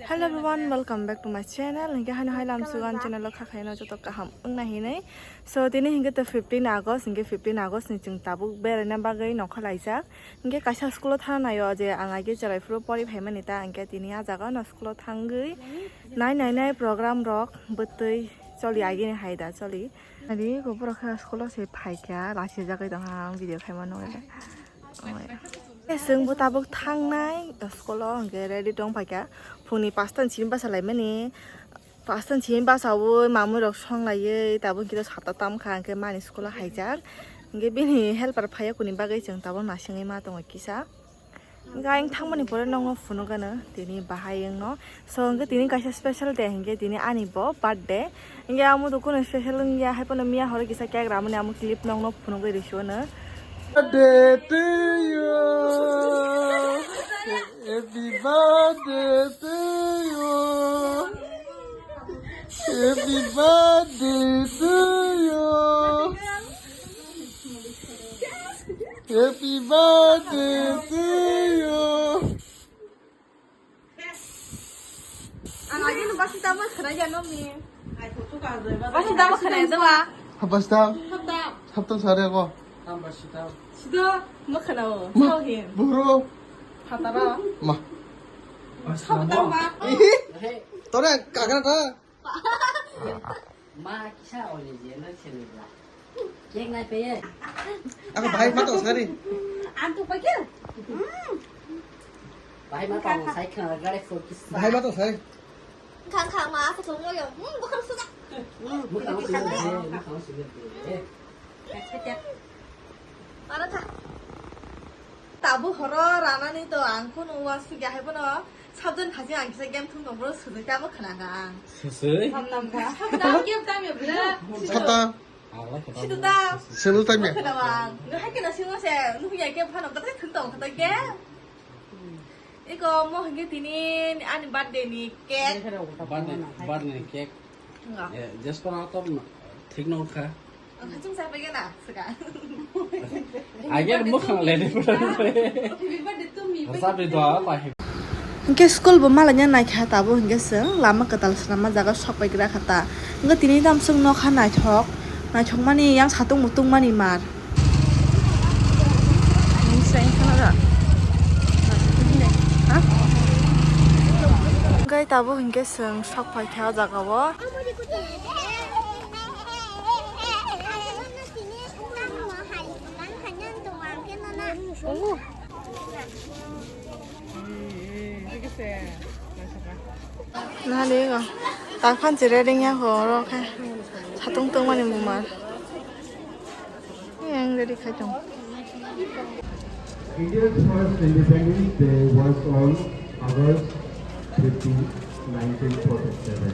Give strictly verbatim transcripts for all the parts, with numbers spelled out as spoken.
Hello everyone, welcome back to my channel. Hinkhe haino hai lam sugan channel o kha khaino joto kaham wngna hinwi. So tini hinkhe to fifteen August, hinkhe fifteen August ni chwng tabuk beraina bagwi nokha laijak. Hinkhe kaisa school o thana naio je ang age cherai phuru pori phaimani ta, hinkhe tini a jaga no school o thangwi nai nai nai program rok bwtwi choli agini hai da choli. Ari go borok khe school o se phaikha, lachijagwi tongkha ang video khaima nugwi. Chwng bo tabuk thangnai school o, hinkhe ready tong phaikha. Phungni pasta ni simi basa laimani, pasta ni simi basaui mamui rok song laiwi tabuk hinkhe sata tamkha, hinkhe mani school o haijak. Hinkhe bini helper phaiya kuni bagwi chwng tabuk nasingwi ma tongo kisa. Hinkhe ayang thangmani pore nokno phunukgano tini bahai wngno. So hinkhe tini kaisa special day, hinkhe tini ani bo birthday. Hinkhe amo do kuno special wngya, hai phano miya horo kisa cake ramani amo clip nokno phunugwi rwsio no. Birthday to you. Happy birthday to you. Happy birthday to you. Happy birthday to you. Ang lagi no basi tamo khna ya no mi. Basi tamo khna ya do ba. Hapasta. Hapta. Hapta sare ko. Sido mo khna o. Ma. Sao hin. Buru. Hatara. Ma. Hapta ba. Tore kagra ta. Ma kisa oli je no chele ba. Cake nai peye. Ako bahai ma tong sari. Antu pakai. Bahai ma tong sai khang gare fo kisa. Bahai ma tong sari. Khang khang ma asa thong yo. Hmm, bukan suka. Bukan suka. Bukan suka. Para tha. Tabuk horo ranani to ang kuno wa sugya hai bono sabjon khaji ang kisa game thung tong bro sujui tamo khna ka ang. Sujui? Ham nam ka. Ham nam ke tam ya bro. Sata. Situ ta. Selu tam ya. Khna wa. No hai kena singo se. Nu ya ke phano kata thung tong kata ke. Iko mo hingke tini ani birthday ni cake. Birthday, birthday ni cake. Enggak. Eh, just for out of thik no kha. Ang hachung sa pegena sega. Agar mo khang le ni pura. Happy birthday to me. Sa be do ba. Hingke school bo malanya naikha tabo hingke seng lama kwtal swnamma jaga sok pai gra khata. Hingke tini tamsung nokha naithok. Naithok mani yang satung mutung mani mar. Hingke tabuk hingke chwng sok phaikha o jaga o. Nani go. Tak phan chire ring ya ho ro khe. Satung tungmani bumar. Yang ready khai tong. India's first Independence Day was on August fifteen, nineteen forty-seven.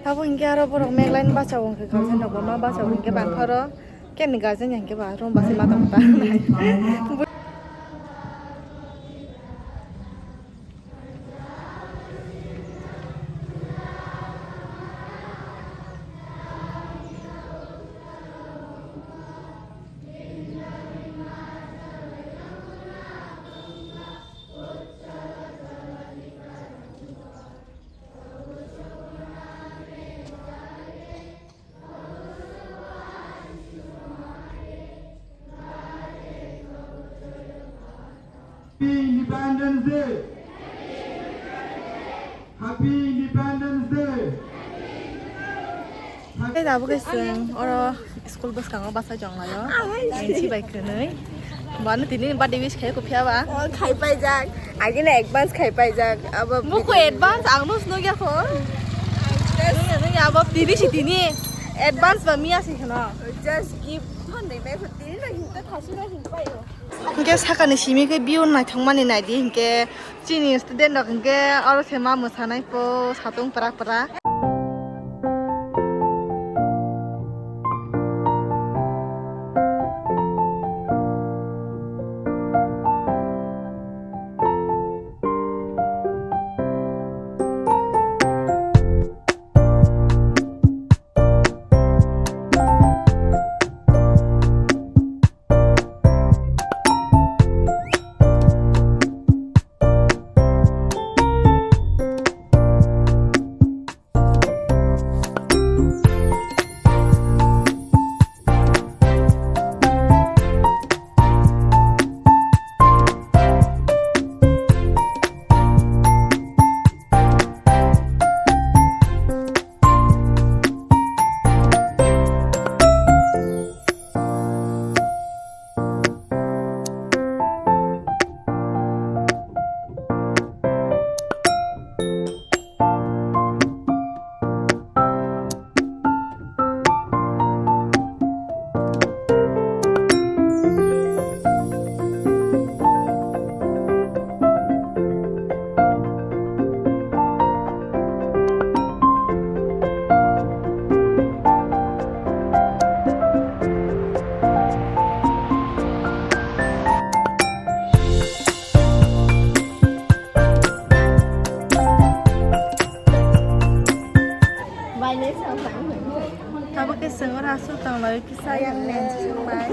Abo hingke aro borok meglain bacha wngkhe guardian rok bo ma bacha wngkhe bangpharo kemni guardian hingke ba rom basi ma tongta. Happy Independence Day! Happy Independence Day! Tei tabuk khe chwng oro school bwskango bachai tong laio. Bensi bai kwnwi. Bano tini birthday wish khai ko phiya ba? Oh, khai paijak. Agini advance khai paijak. Abo muku advance ang nus nugya ko. Nugya, nugya, abo tini si tini. Advance ba miya si kheno. Just give hon dei mai ko tini na hinta thasu na hin paio. Hingke sakani simi khe view naithokmani naidi, hingke chini student rok hingke oro se ma mwsanai po satung prak prak. Ora su tong lai kisa yang nen sung bai.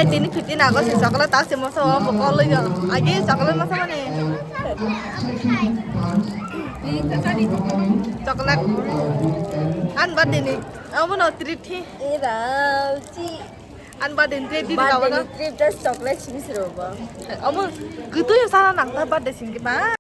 Tini fifteen August ni chocolate ta se moso bo kol yo. Agi chocolate moso mane. Chocolate. An birthday ni. Amo no treat thi. Era chi. An birthday ni treat di ka wala. Birthday ni treat just chocolate sing siro bo. Amo kutu yo sana nang ta birthday sing ba.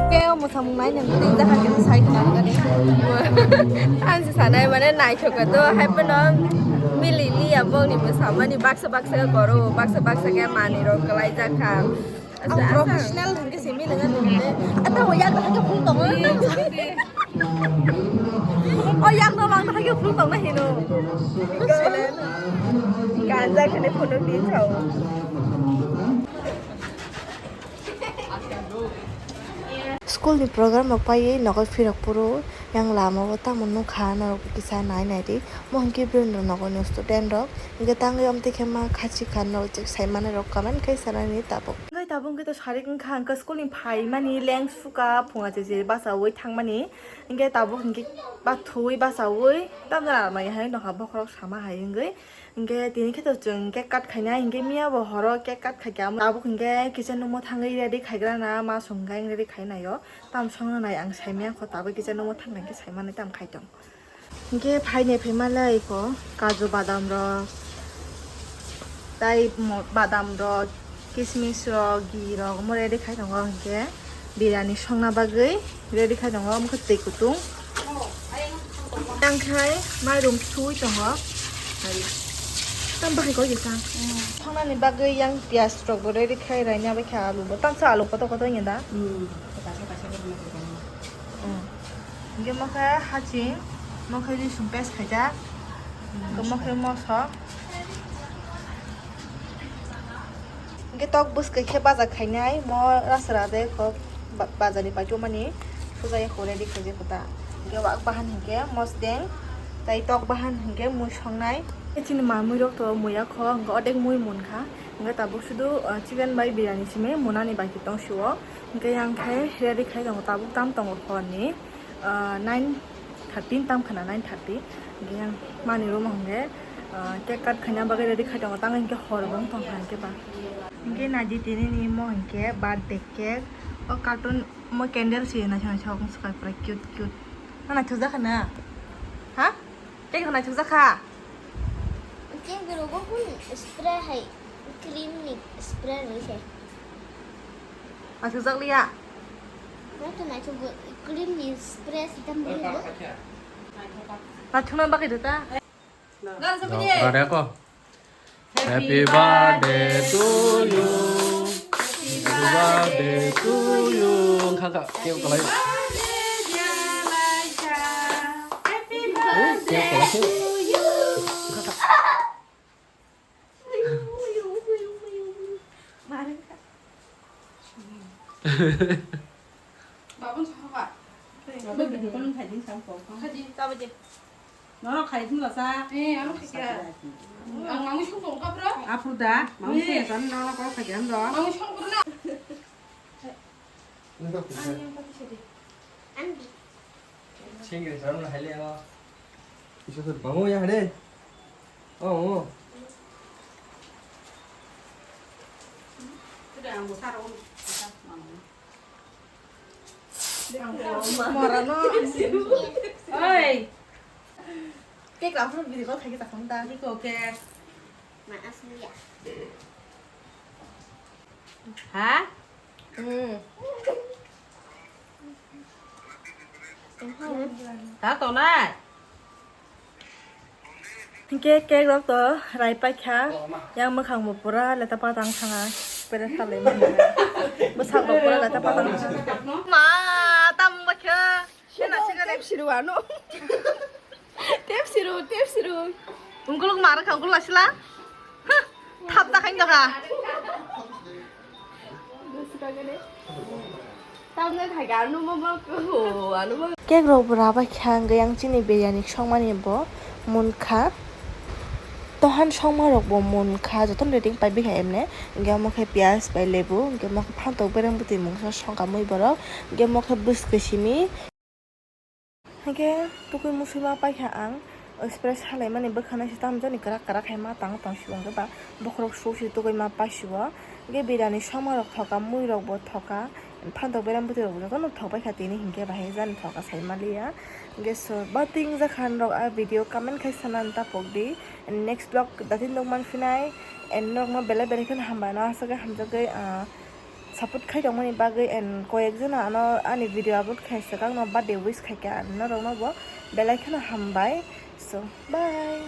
Tei o mwsamung nai nang tei jaka kisa side nang gani. Ang se sanai mane naithok ka to, hai phano mili liya bongni mwsamani baksa baksa koro, baksa baksa khe manwi rok kwlai jak kha. Ang professional hwnkhe simi nang ani hwnkhe. Ata o yak hwnkhe phung tongo. O yak no lang hwnkhe phung tongna hino. Ganja khene phunuk di chao. School ni program rok paiwi nogo phirok phuru yang lama o tamo nukha norok kisa nai nai di mo hinkhe bini nogo ni student rok hinkhe tangwi omtwi khe ma khachi kha norok sai manai rok comment khai sanani tabuk. Hinkhe tabuk hinkhe to sarik wngkha hinkhe school ni phaimani leng suka phunga cheche bachawi thangmani hinkhe tabuk hinkhe bathuwi bachawi tamjani almani hai nokha bokhorok sama hai wngwi. Hinkhe tini khe to chwng cake cut khainai, hinkhe miya bo horo cake cut khaikha, amo tabuk hinkhe kitchen room o thangwi ready khaigrana, ma songkha ang ready khainaio, tam songna nai ang saimanya kho, tabuk kitchen room o thangna hinkhe saimani tam khai tong. Hinkhe phainai phaimalai kho kaju badam rok, tai mo-, badam rok, kismis rok, ghee rok omo ready khai tongo, hinkhe biryani songna bagwi ready khai tongo, omo khe twi kutung. Yang khai mairum sui tongo. Tam bahai koi kisa. Songnani bagwi yang piyaj rok bo ready khai raina bai kha alu bo. Tamsa alu koto koto nya da? Hmm. Kaisa kaisa khe rwna khe tongo. Hmm. Hinkhe mo khe haching, mo khe risum paste khaijak. Hinkhe mo khe moso. Hinkhe tok bwskwi khe baja khainai mo rasra de kok ba-, bajar ni paithomani suja ya kore di khaijak kota. Hinkhe wak bahan hinkhe mosdeng tai tok bahan hinkhe mui songnai. Chini mamui rok to muya kho hinkhe odek mui munkha. Hinkhe tabuk sudu, ah, chicken bai biryani simi munani baki tong sio. Hinkhe yang khe ready khai tongo tabuk tam tongo hor ni, ah, nine thirty tam khana nine thirty. Hinkhe yang mani room o hinkhe, ah, cake cut khaina bagwi ready khai tongo, tamo hinkhe hor bo wng tongkha hinkhe ba. Hinkhe naidi tini ni mo hinkhe birthday cake. O carton mo candle si naithok naithok wng swkang pura cute cute. No naithok jakha na? Ha? Cake rok naithok jakha? Cake rok o hwn spray hai cream ni spray rwi se. Naithok jak liya. Naithok naithok cream ni spray si tam liya. Naithok na bagwi rw ta. Rade ko. Happy birthday to you. Happy birthday to you. Kha kha, keu kalai. Happy birthday to you. Kha kha. Babun sokha. Babun video call khai din sam ko. Khai di, ta baje. Nono khai din la sa. Eh, ano khai kya? Ang mangi song tong ka bro. Apu da, mangi song san nono call khai din do. Mangi song bro na. Singri sarong hai le o. Isu sur bango ya hade. Oh, oh. Oi. Cake rok phano video call khaikhe chakha ta. Iko cake. Ma asli ya. Ha? Hmm. Ta tonai. Hinkhe cake rok to rai paikha, yang mwkhang bo pura leta patang thanga, pere salai mani. Bwsak rok pura leta patang thanga. Ma, tamo bakha. Sena sena tep siru ano. Tep siru, tep siru. Ungkuluk mara kha, ungkuluk lasila. Hah, thap ta khain doka. Tamne thai ga, ano mo mo ko, ano mo. Cake rok bo rabai kha, hwnkhe yang chini biryani songmani bo munkha. Tohan songma rok bo munkha, jotono ready pai bikha emne. Hwnkhe omo khe piyaj bai lebu, hwnkhe omo khe phantok bereng bwtwi mungsa songkha mui borok, hwnkhe omo khe bwskwi simi. Hwnkhe tukui musui ma paikha ang, spray salaimani bwkhana se tamjani kwrak kwrak hai ma tang tong sibong khe ba bokhorok su se tukui ma paisio. Hwnkhe biryani songma rok thoka, mui rok bo thoka, phantok bereng bwtwi rok bo jotono thok paikha tini hinkhe bahai jani thoka sai maliya. Hwnkhe so ba ting jakhan rok a video comment khai sana tapok di, next vlog datin nukman phinai, and norokno belai belai kheno hambai no aswk khe hamjagwi, ah, support khai tongmani bagwi and koyek jona ano ani video upload khai swkang no birthday wish khai kha, norokno bo belai kheno hambai. So, bye.